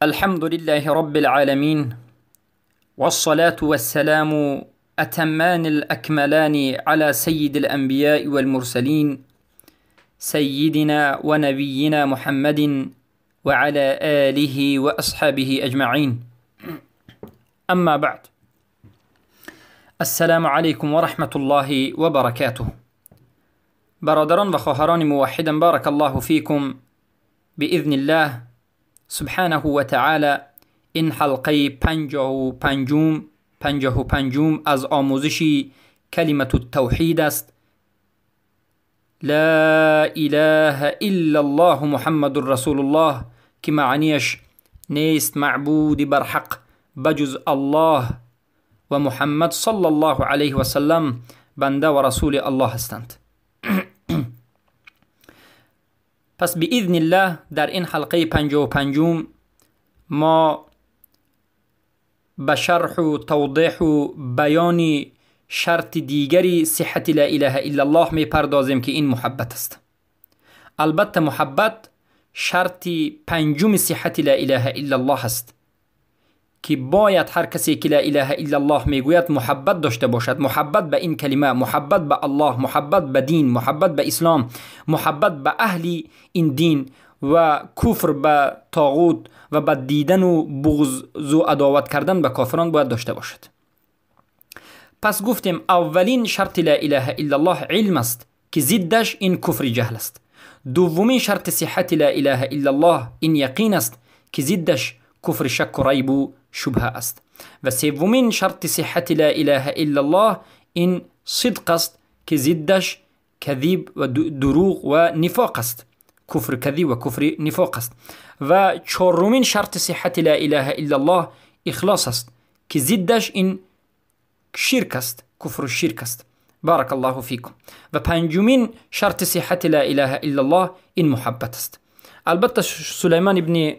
الحمد لله رب العالمين، والصلاة والسلام أتمان الأكملان على سيد الأنبياء والمرسلين، سيدنا ونبينا محمد وعلى آله وأصحابه أجمعين. أما بعد، السلام عليكم ورحمة الله وبركاته. برادران و خواهران موحدا، بارك الله فيكم. بإذن الله سبحانه و تعالی این حلقه 55 از آموزش کلمة التوحید است، لا اله الا الله محمد رسول الله، که معنیش نیست معبود برحق بجز الله و محمد صلی الله علیه و سلم بنده و رسول الله هستند. پس باذن الله در این حلقه 55 ما به شرح و توضیح و بیان شرط دیگری صحت لا اله الا الله می پردازیم که این محبت است. البته محبت شرط پنجم صحت لا اله الا الله است که باید هر کسی که لا اله الا الله میگوید محبت داشته باشد. محبت به این کلمه، محبت به الله، محبت به دین، محبت به اسلام، محبت به اهل این دین و کفر به طاغوت و به دیدن و بغض و عداوت کردن به کافران باید داشته باشد. پس گفتیم اولین شرط لا اله الا الله علم است که ضدش این کفر جهل است. دومین شرط صحت لا اله الا الله این یقین است که ضدش کفر شک و ریب و شبهه است. و سومین شرط صحت لا اله الا الله این صدق است که ضدش کذب و دروغ و نفاق است، کفر کذب و کفر نفاق است. و چهارمین شرط صحت لا اله الا الله اخلاص است که ضدش این شرک است، کفر و شرک است. بارک الله فیکم. و پنجمین شرط صحت لا اله الا الله این محبت است. البته سلیمان ابن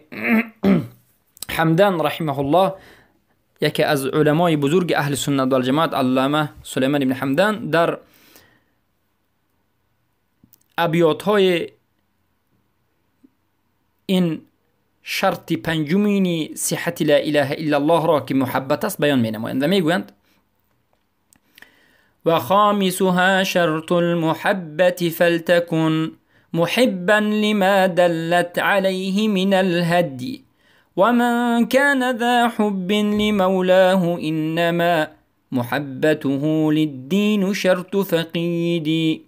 حمدان رحمه الله، یکی از علمای بزرگ اهل سنت و الجماعت، علامه سلیمان ابن حمدان، در ابیات های این شرط پنجمین صحت لا اله الا الله را که محبت است بیان می نمایند و میگویند: و خامسها شرط المحبة فلتكن محبا لما دلت عليه من الهدي، ومن كان ذا حب لمولاه إنما محبته للدين شرط فقيدي،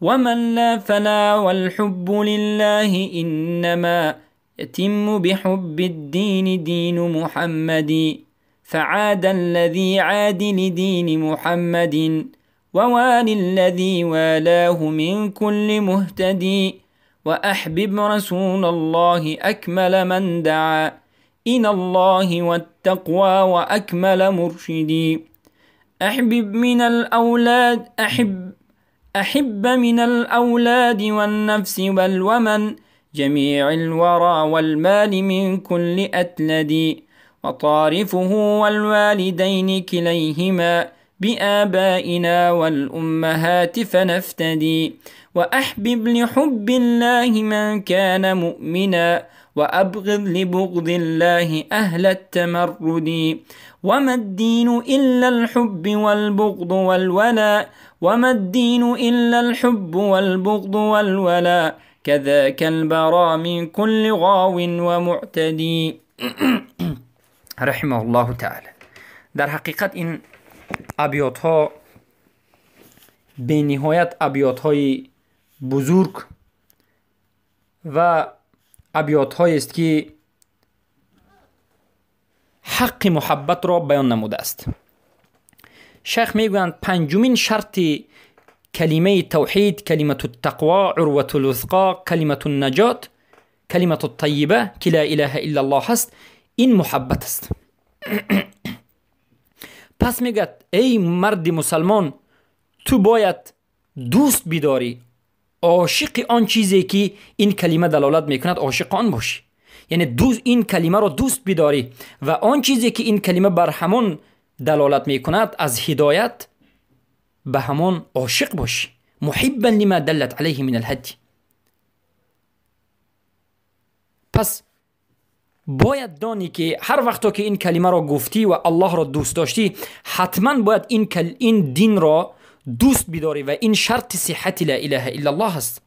ومن لا فلا والحب لله إنما يتم بحب الدين دين محمد، فعاد الذي عاد لدين محمد، ووالي الذي والاه من كل مهتدي، وأحبب رسول الله أكمل من دعا إلى الله والتقوى وأكمل مرشدي، أحب من الأولاد والنفس بل ومن جميع الورى والمال من كل أتلدي، وطارفه والوالدين كليهما بآبائنا والأمهات فنفتدي، وأحبب لحب الله من كان مؤمنا، وأبغض لبغض الله أهل التمرد، وما الدين إلا الحب والبغض والولاء، وما الدين إلا الحب والبغض والولاء، كذاك البرى من كل غاو ومعتدي. رحمه الله تعالی. در حقیقت این ابیات ها به نهایت ابیات های بزرگ و ابیات های است که حق محبت را بیان نموده است. شیخ میگویند پنجمین شرط کلمه توحید، کلمة التقوا، عروة الوثقا، کلمة النجات، کلمة الطیبه که لا اله الا الله است، این محبت است. پس میگه ای مرد مسلمان، تو باید دوست بداری، عاشق آن چیزی که این کلمه دلالت میکند عاشق آن باشی، یعنی دوست این کلمه را دوست بداری و آن چیزی که این کلمه بر همان دلالت میکند از هدایت به همان عاشق باشی. محبا لما دلت علیه من الهدی. پس باید دانی که هر وقتا که این کلمه را گفتی و الله را دوست داشتی، حتما باید این دین را دوست بداری و این شرط صحت لا اله الا الله است.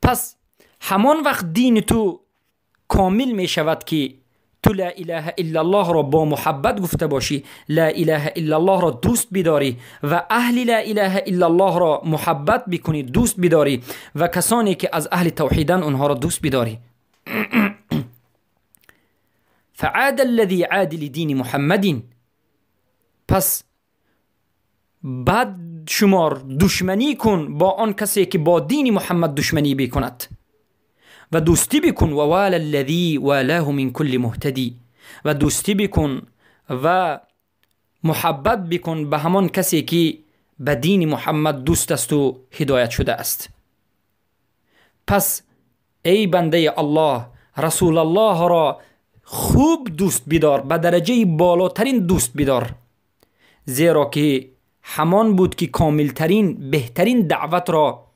پس همان وقت دین تو کامل می شود که تو لا اله الا الله را با محبت گفته باشی، لا اله الا الله را دوست بداری و اهل لا اله الا الله را محبت بکنی، دوست بداری و کسانی که از اهل توحیدن اونها را دوست بداری. فعاد الذي عاد لدین محمد، پس بد شمار دشمنی کن با آن کسی که با دین محمد دشمنی بکند و دوستی بکن. و وال الذی والاه من کل مهتدی، و دوستی بکن و محبت بکن به همان کسی که به دین محمد دوست است و هدایت شده است. پس ای بنده الله، رسول الله را خوب دوست بدار، به درجه بالاترین دوست بدار، زیرا که همان بود که کاملترین بهترین دعوت را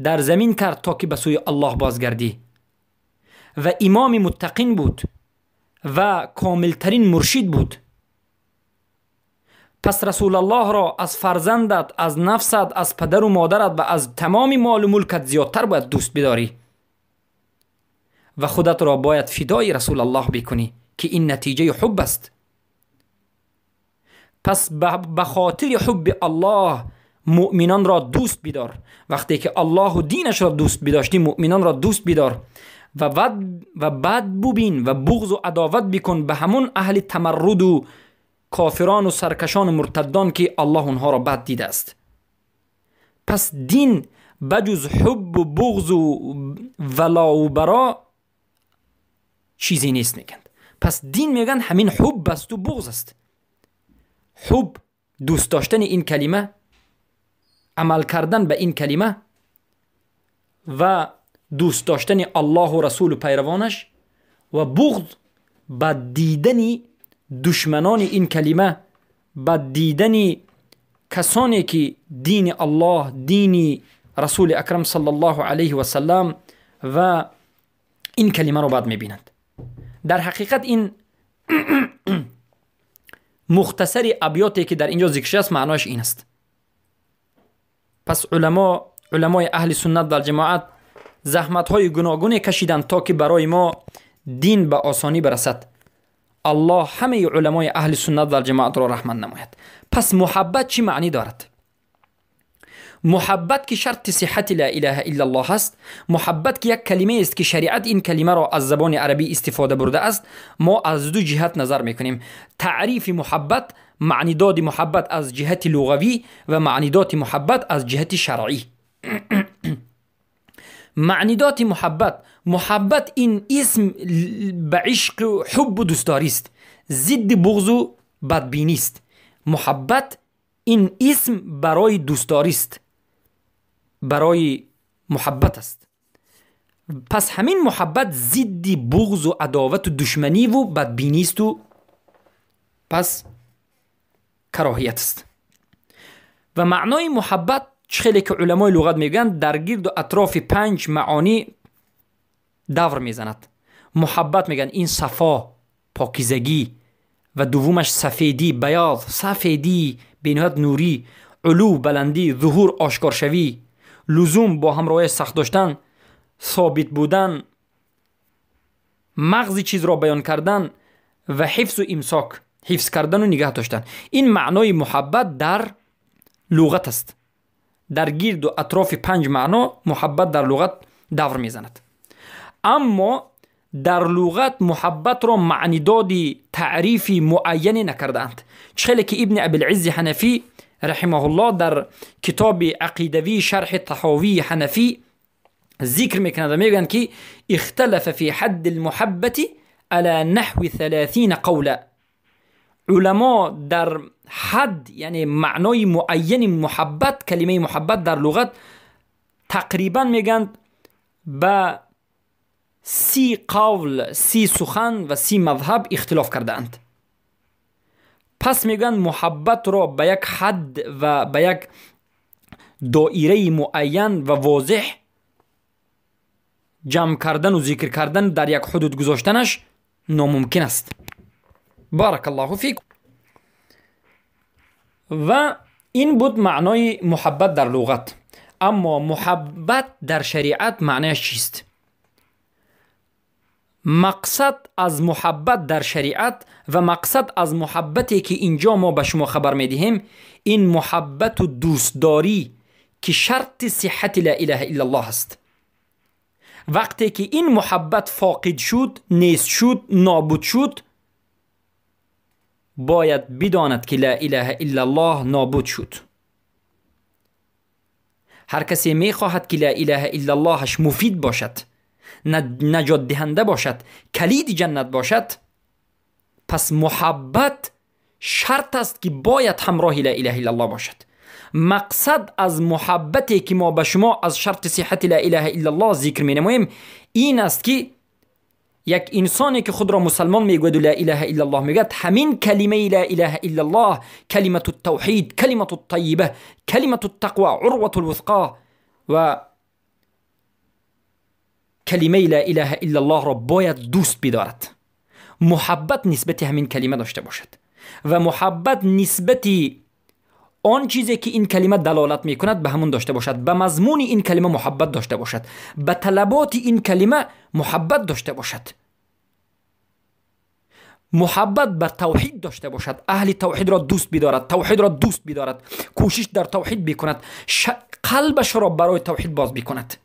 در زمین کرد تا که به سوی الله بازگردی و امام متقین بود و کاملترین مرشد بود. پس رسول الله را از فرزندت، از نفست، از پدر و مادرت و از تمام مال و ملکت زیادتر باید دوست بداری و خودت را باید فدای رسول الله بکنی که این نتیجه حب است. پس به خاطر حب الله مؤمنان را دوست بدار. وقتی که الله و دینش را دوست بداشتی، مؤمنان را دوست بدار و بد ببین و بغض و عداوت بکن به همون اهل تمرد و کافران و سرکشان و مرتدان که الله اونها را بد دیده است. پس دین بجز حب و بغض و ولا و برا چیزی نیست میگند. پس دین میگن همین حب است و بغض است. حب دوست داشتن این کلمه، عمل کردن به این کلمه و دوست داشتن الله و رسول و پیروانش، و بغض بد دیدن دشمنان این کلمه، بد دیدن کسانی که دین الله، دین رسول اکرم صلی الله علیه و سلم و این کلمه رو بد میبینند. در حقیقت این مختصر ابیاتی که در اینجا ذکر شده است معناش این است. پس علمای اهل سنت و جماعت زحمت های گوناگونی کشیدند تا که برای ما دین به آسانی برسد. الله همه علمای اهل سنت و جماعت را رحمت نماید. پس محبت چی معنی دارد؟ محبت که شرط صحت لا اله الا الله است، محبت که یک کلمه است که شریعت این کلمه را از زبان عربی استفاده برده است، ما از دو جهت نظر میکنیم. تعریف محبت، معنی داد محبت از جهت لغوی و معنی داد محبت از جهت شرعی. معنی داد محبت، محبت این اسم به عشق و حب و دوستداری است، ضد بغض و بدبینی است. محبت این اسم برای دوستداری است، برای محبت است. پس همین محبت ضد بغض و عداوت و دشمنی و بدبینی است و پس کراهیت است. و معنای محبت خیلی که علمای لغت میگن در گرد و اطراف 5 معانی دور میزند. محبت میگن این صفا، پاکیزگی، و دومش سفیدی، بیاض، سفیدی بینهایت نوری، علو، بلندی، ظهور، آشکارشوی، لزوم با همراه سخت داشتن، ثابت بودن، مغز چیز را بیان کردن و حفظ و امساک، حفظ کردن و نگه داشتن. این معنای محبت در لغت است. در گرد و اطراف 5 معنا محبت در لغت دور میزند. اما در لغت محبت را معنی دادی تعریفی معینی نکردند. چخیلی که ابن ابی العز حنفی رحمه الله در کتاب عقیدوی شرح طحاوی حنفی ذکر میکند و میگویند که اختلف فی حد المحبت على نحو 30 قولا. علما در حد، یعنی معنای معین محبت، کلمه محبت در لغت تقریبا میگند به 30 قول، 30 سخن و 30 مذهب اختلاف کردند. پس میگن محبت را به یک حد و به یک دایره معین و واضح جمع کردن و ذکر کردن در یک حدود گذاشتنش ناممکن است. بارک الله فیکم. و این بود معنای محبت در لغت. اما محبت در شریعت معنیش چیست؟ مقصد از محبت در شریعت و مقصد از محبتی که اینجا ما به شما خبر میدهیم، این محبت و دوستداری که شرط صحت لا اله الا الله است. وقتی که این محبت فاقد شد، نیست شد، نابود شد، باید بداند که لا اله الا الله نابود شد. هر کسی میخواهد که لا اله الا اللهش مفید باشد، نجات دهنده باشد، کلید جنت باشد، پس محبت شرط است که باید همراه لا اله الا الله باشد. مقصد از محبتی که ما به شما از شرط صحت لا اله الا الله ذکر می نماییم این است که یک انسانی که خود را مسلمان میگوید و لا اله الا الله میگوید، همین کلمه لا اله الا الله، کلمة التوحید، کلمة الطیبه، کلمة التقوى، عروة الوثقا و کلمه لا اله الا الله را باید دوست بدارد. محبت نسبت همین کلمه داشته باشد و محبت نسبت آن چیزی که این کلمه دلالت میکند به همون داشته باشد، به مضمون این کلمه محبت داشته باشد، به طلبات این کلمه محبت داشته باشد، محبت بر توحید داشته باشد، اهل توحید را دوست بدارد، توحید را دوست بدارد، کوشش در توحید بکند، قلبش را برای توحید باز بکند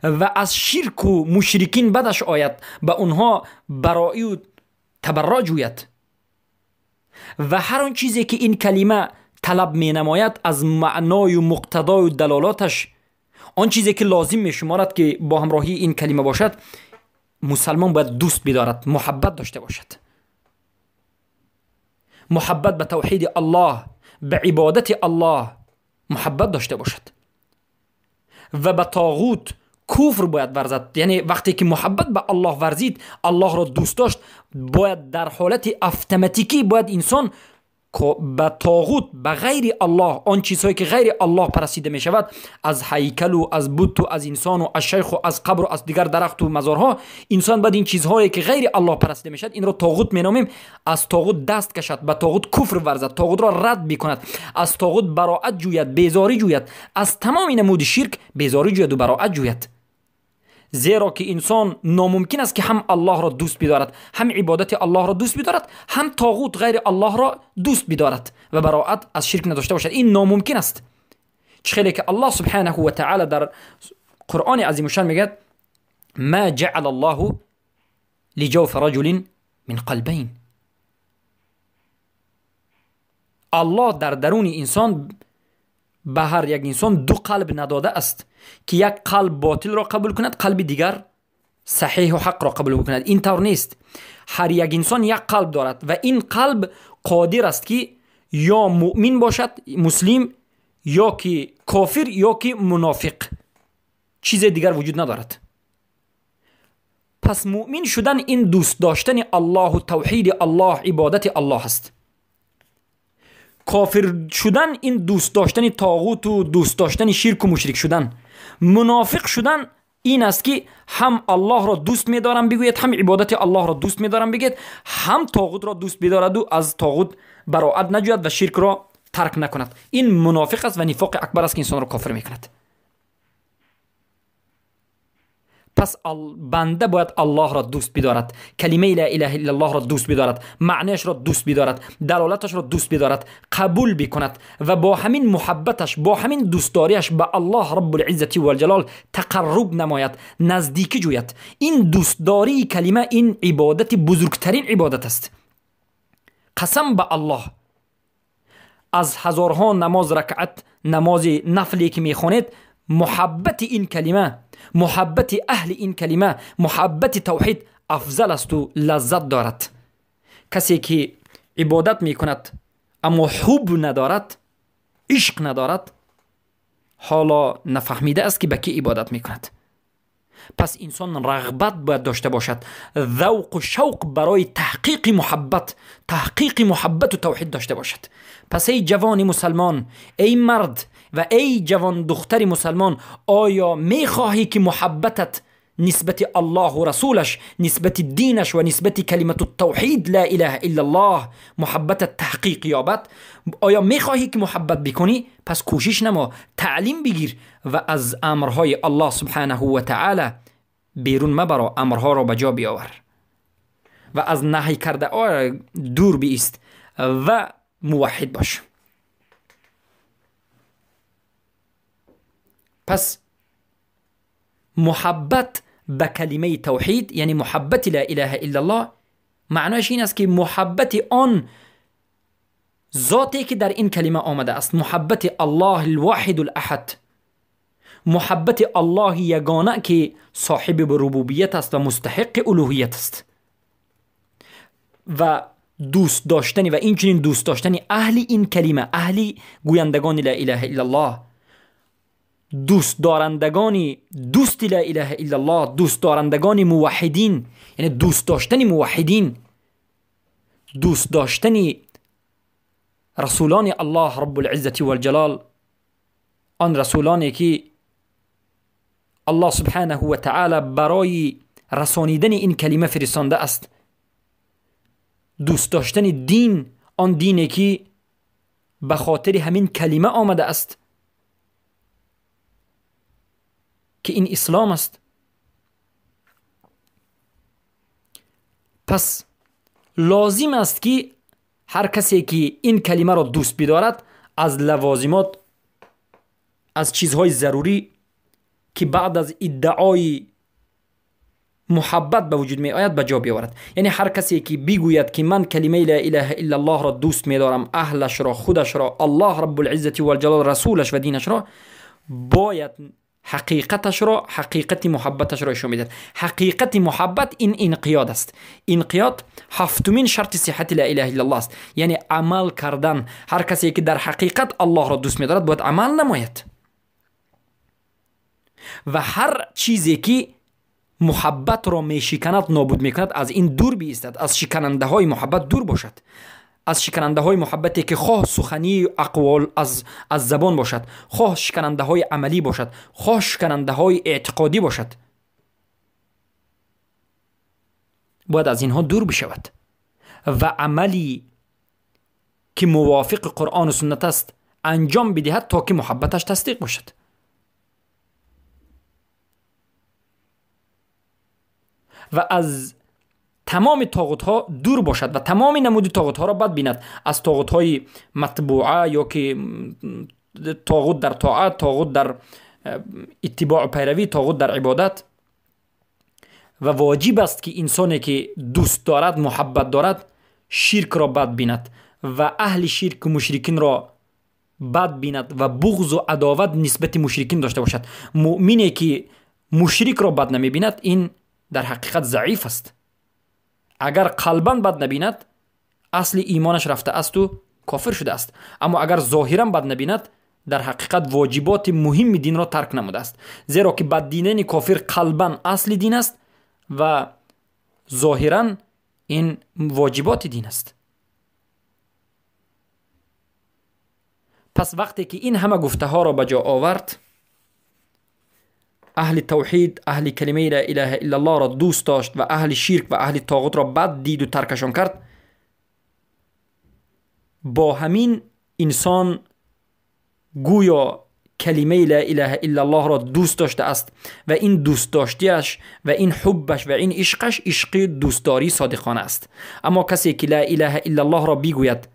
و از شرک و مشرکین بدش آید، به اونها برایی و تبرع جوید و هر آن چیزی که این کلمه طلب می نماید از معنای و مقتضای و دلالاتش، آن چیزی که لازم می شمارد که با همراهی این کلمه باشد، مسلمان باید دوست بدارد، محبت داشته باشد. محبت به توحید الله، به عبادت الله محبت داشته باشد و به طاغوت کفر باید ورزد. یعنی وقتی که محبت به الله ورزید، الله را دوست داشت، باید در حالت اتوماتیکی باید انسان به طاغوت، به غیر الله، آن چیزهایی که غیر الله پرستیده می شود، از هیکل و از بت و از انسان و از شیخ و از قبر و از دیگر درخت و مزارها، انسان باید این چیزهایی که غیر الله پرستیده می شود، این را طاغوت می نامیم، از طاغوت دست کشد، به طاغوت کفر ورزد، طاغوت را رد بکند، از طاغوت براعت جوید، بیزاری جوید، از تمام نمود شرک بیزاری جوید و براعت جوید. زیرا که انسان ناممکن است که هم الله را دوست بدارد، هم عبادت الله را دوست بدارد، هم طاغوت غیر الله را دوست بدارد و براعت از شرک نداشته باشد. این ناممکن است. چه که الله سبحانه و تعالی در قرآن عظیم الشان میگه ما جعل الله لجوف رجل من قلبین. الله در درون انسان به هر یک انسان دو قلب نداده است که یک قلب باطل را قبول کند، قلب دیگر صحیح و حق را قبول کند. این طور نیست. هر یک انسان یک قلب دارد و این قلب قادر است که یا مؤمن باشد، مسلم، یا که کافر، یا که منافق. چیز دیگر وجود ندارد. پس مؤمن شدن این دوست داشتن الله و توحید الله، عبادت الله است. کافر شدن این دوست داشتن طاغوت و دوست داشتن شرک و مشرک شدن. منافق شدن این است که هم الله را دوست می‌دارم بگوید، هم عبادت الله را دوست می‌دارم بگوید، هم طاغوت را دوست بدارد و از طاغوت براعت نجوید و شرک را ترک نکند. این منافق است و نفاق اکبر است که انسان را کافر میکند. پس بنده باید الله را دوست بدارد، کلمه لا اله الا الله را دوست بدارد، معنیش را دوست بدارد، دلالتش را دوست بدارد، قبول بکند و با همین محبتش، با همین دوستداریش به الله رب العزة والجلال تقرب نماید، نزدیکی جوید. این دوستداری کلمه، این عبادت بزرگترین عبادت است. قسم به الله، از هزارها نماز رکعت نماز نفلی که میخوانید، محبت این کلمه، محبت اهل این کلمه، محبت توحید افضل است و لذت دارد. کسی که عبادت میکند اما حب ندارد، عشق ندارد، حالا نفهمیده است که به کی عبادت میکند. پس انسان رغبت باید داشته باشد، ذوق و شوق برای تحقیق محبت، تحقیق محبت و توحید داشته باشد. پس ای جوان مسلمان، ای مرد، و ای جوان دختر مسلمان، آیا میخواهی که محبتت نسبت الله و رسولش، نسبت دینش و نسبت کلمت التوحید لا اله الا الله محبت تحقیق یابد؟ آیا میخواهی که محبت بکنی؟ پس کوشش نما، تعلیم بگیر و از امرهای الله سبحانه و تعالی بیرون مبرا، امرها را به جا بیاور و از نهی کرده دور بیست و موحد باش. پس محبت به کلمه توحید، یعنی محبت لا اله الا الله، معنایش این است که محبت آن ذاتی که در این کلمه آمده است، محبت الله الواحد الاحد، محبت الله یگانه که صاحب ربوبیت است و مستحق الوهیت است، و دوست داشتن و این چنین دوست داشتن اهل این کلمه، اهل گویندگان لا اله الا الله، دوست دارندگان دوست لا اله الا الله، دوست دارندگان موحدین، یعنی دوست داشتن موحدین، دوست داشتن رسولان الله رب العزة والجلال، آن رسولانی که الله سبحانه و تعالی برای رسانیدن این کلمه فرستانده است، دوست داشتن دین، آن دینی که به خاطر همین کلمه آمده است که این اسلام است. پس لازم است که هر کسی که این کلمه را دوست بدارد از لوازمات، از چیزهای ضروری که بعد از ادعای محبت به وجود می آید به جا بیاورد. یعنی هر کسی که بگوید که من کلمه لا اله الا الله را دوست می دارم، اهلش را، خودش را، الله رب العزة والجلال، رسولش و دینش را، باید حقیقتش را، حقیقت محبتش را نشون میدهد. حقیقت محبت این انقیاد است. انقیاد هفتمین شرط صحت لا اله الا الله است، یعنی عمل کردن. هر کسی که در حقیقت الله را دوست می‌دارد باید عمل نماید و هر چیزی که محبت را میشکند، نابود میکند، از این دور بیستد، از شکننده های محبت دور باشد، از شکننده های محبتی که خواه سخنی اقوال از زبان باشد، خواه شکننده های عملی باشد، خواه شکننده های اعتقادی باشد، باید از اینها دور بشود و عملی که موافق قرآن و سنت است انجام بدهد تا که محبتش تصدیق باشد. و از تمام طاغوت ها دور باشد و تمام نمود طاغوت ها را بد بیند، از طاغوت های مطبوعه یا که طاغوت در طاعت، طاغوت در اتباع و پیروی، طاغوت در عبادت. و واجب است که انسانی که دوست دارد، محبت دارد، شرک را بد بیند و اهل شرک و مشرکین را بد بیند و بغض و عداوت نسبت مشرکین داشته باشد. مؤمنی که مشرک را بد نمی بیند، این در حقیقت ضعیف است. اگر قلبا بد نبیند، اصل ایمانش رفته است و کافر شده است. اما اگر ظاهرا بد نبیند، در حقیقت واجبات مهم دین را ترک نموده است، زیرا که بد دیدن کافر قلبا اصل دین است و ظاهرا این واجبات دین است. پس وقتی که این همه گفته ها را به جا آورد، اهل توحید، اهل کلمه لا اله الا الله را دوست داشت و اهل شرک و اهل طاغوت را بد دید و ترکشان کرد، با همین انسان گویا کلمه لا اله الا الله را دوست داشته است و این دوست داشتیش و این حبش و این عشقش عشق دوستداری صادقانه است. اما کسی که لا اله الا الله را بگوید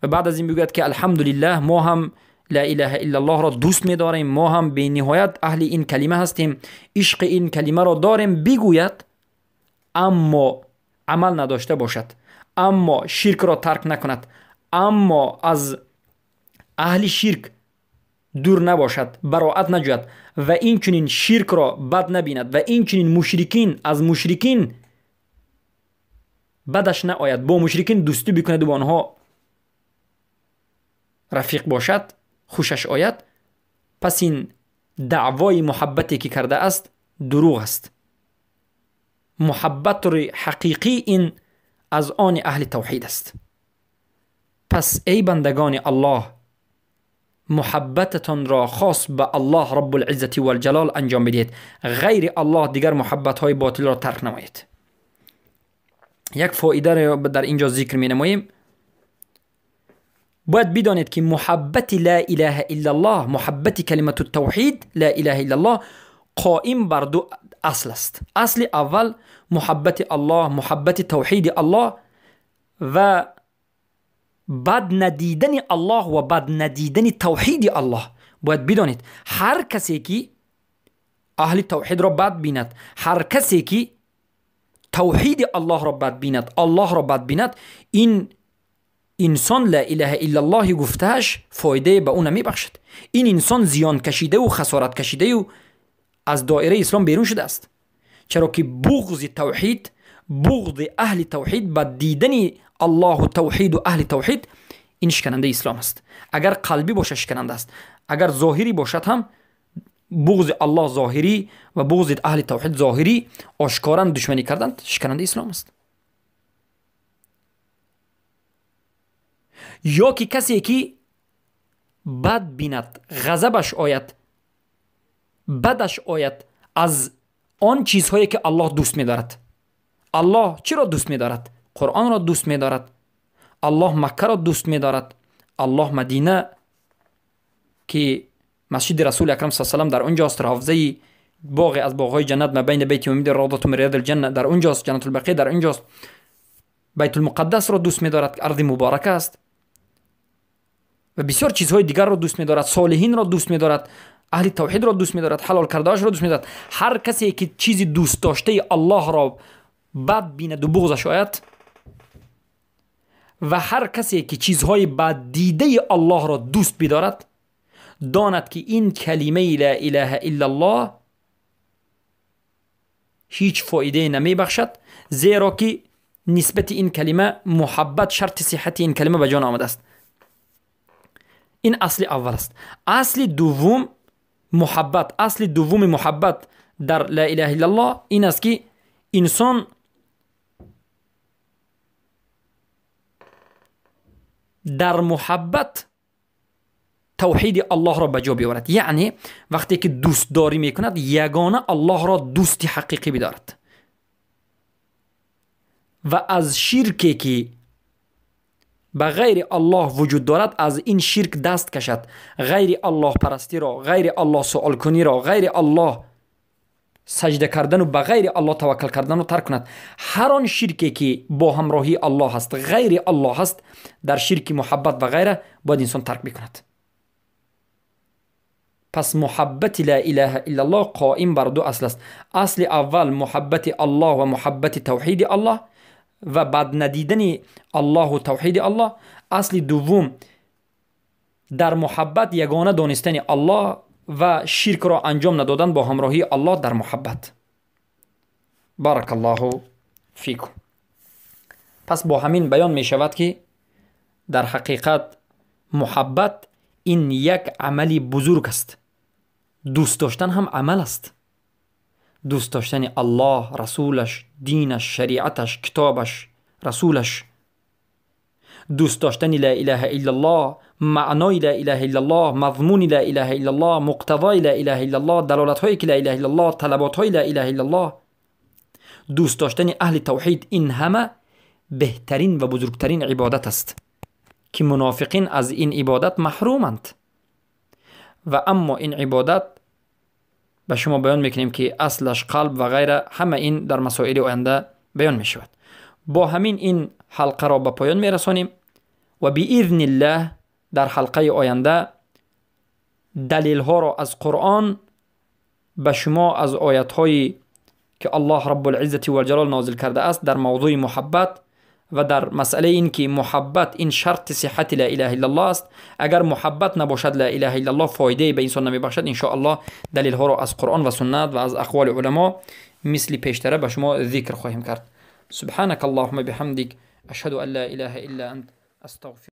و بعد از این بگوید که الحمدلله ما هم لا اله الا الله را دوست می‌داریم، ما هم به نهایت اهل این کلمه هستیم، عشق این کلمه را داریم، بگوید اما عمل نداشته باشد، اما شرک را ترک نکند، اما از اهل شرک دور نباشد، براعت نجوید و این چنین شرک را بد نبیند و این چنین مشرکین، از مشرکین بدش نآید، با مشرکین دوستی بکند و با آنها رفیق باشد، خوشش آید، پس این دعوای محبتی که کرده است دروغ است. محبت حقیقی این از آن اهل توحید است. پس ای بندگان الله، محبتتان را خاص به الله رب العزة والجلال انجام بدهید. غیر الله دیگر محبت های باطل را ترک نمایید. یک فایده را در اینجا ذکر می نماییم. باید بدانید که محبت لا اله الا الله، محبت کلمت التوحید لا اله الا الله قائم بر دو اصل است. اصل اول محبت الله، محبت توحید الله و بد ندیدن الله و بد ندیدن توحید الله. باید بدانید هر کسی که اهل توحید را بد بیند، هر کسی که توحید الله را بد بیند، الله را بد بیند، این انسان لا اله الا الله گفتهش فایده به او نمیبخشد. این انسان زیان کشیده و خسارت کشیده و از دایره اسلام بیرون شده است. چرا که بغض توحید، بغض اهل توحید، بد دیدن الله و توحید و اهل توحید، این شکننده اسلام است. اگر قلبی باشه شکننده است، اگر ظاهری باشد هم بغض الله ظاهری و بغض اهل توحید ظاهری، آشکارا دشمنی کردند، شکننده اسلام است. یا که کسی که بد بیند، غضبش آید، بدش آید از آن چیزهایی که الله دوست می‌دارد. الله چی را دوست می‌دارد؟ قرآن را دوست می‌دارد، الله مکه را دوست می‌دارد، الله مدینه که مسجد رسول اکرم صلی الله علیه و سلم در اونجاست، روضه باغ از باغ‌های جنت ما بین بیت امید روضه من ریاض الجنه در اونجاست، جنت البقیع در اونجاست، بیت المقدس را دوست می‌دارد که ارض مبارکه است و بسیار چیزهای دیگر را دوست می‌دارد، صالحین را دوست می‌دارد، اهل توحید را دوست می‌دارد، حلال کرده‌اش را دوست می‌دارد. هر کسی که چیزی دوست داشته الله را بد بیند و بغضش آید و هر کسی که چیزهای بد دیده الله را دوست بدارد، داند که این کلمه لا اله الا الله هیچ فایده نمی بخشد، زیرا که نسبت این کلمه محبت شرط صحت این کلمه به جان آمده است. این اصل اول است. اصل دوم محبت، اصل دوم محبت در لا اله الا الله این است که انسان در محبت توحید الله را به جا بیاورد. یعنی وقتی که دوست داری میکند، یگانه الله را دوست حقیقی بدارد و از شرکی که به غیر الله وجود دارد از این شرک دست کشد. غیر الله پرستی را، غیر الله سوال کنی را، غیر الله سجده کردن و به غیر الله توکل کردن را ترک کند. هر آن شرکی که با همراهی الله هست، غیر الله هست، در شرک محبت و غیره باید انسان ترک بکند. پس محبت لا اله الا الله قائم بر دو اصل است. اصل اول محبت الله و محبت توحید الله و بد ندیدن الله و توحید الله. اصل دوم در محبت یگانه دانستن الله و شرک را انجام ندادن با همراهی الله در محبت. بارک الله فیکم. پس با همین بیان می شود که در حقیقت محبت این یک عمل بزرگ است. دوست داشتن هم عمل است. دوست داشتن الله، رسولش، دینش، شریعتش، کتابش، رسولش، دوست داشتن لا اله الا الله، معنای لا اله الا الله، مضمون لا اله الا الله، مقتضای لا اله الا الله، دلالت های لا اله الا الله، طلبات های لا اله الا الله، دوست داشتن اهل توحید، این همه بهترین و بزرگترین عبادت است که منافقین از این عبادت محرومند. و اما این عبادت به شما بیان میکنیم که اصلش قلب و غیره، همه این در مسائل آینده بیان میشود. با همین این حلقه را به پایان میرسانیم و باذن الله در حلقه آینده دلیل ها را از قرآن به شما از آیت هایی که الله رب العزة والجلال نازل کرده است در موضوع محبت و در مسئله این که محبت این شرط صحت لا اله الا الله است. اگر محبت نباشد لا اله الا الله فایده به انسان نمیبخشد. ان شاء الله دلیل ها را از قرآن و سنت و از اقوال علما مثل پیشتره به شما ذکر خواهیم کرد. سبحانك اللهم بحمدك اشهد ان لا اله الا انت استغفرك.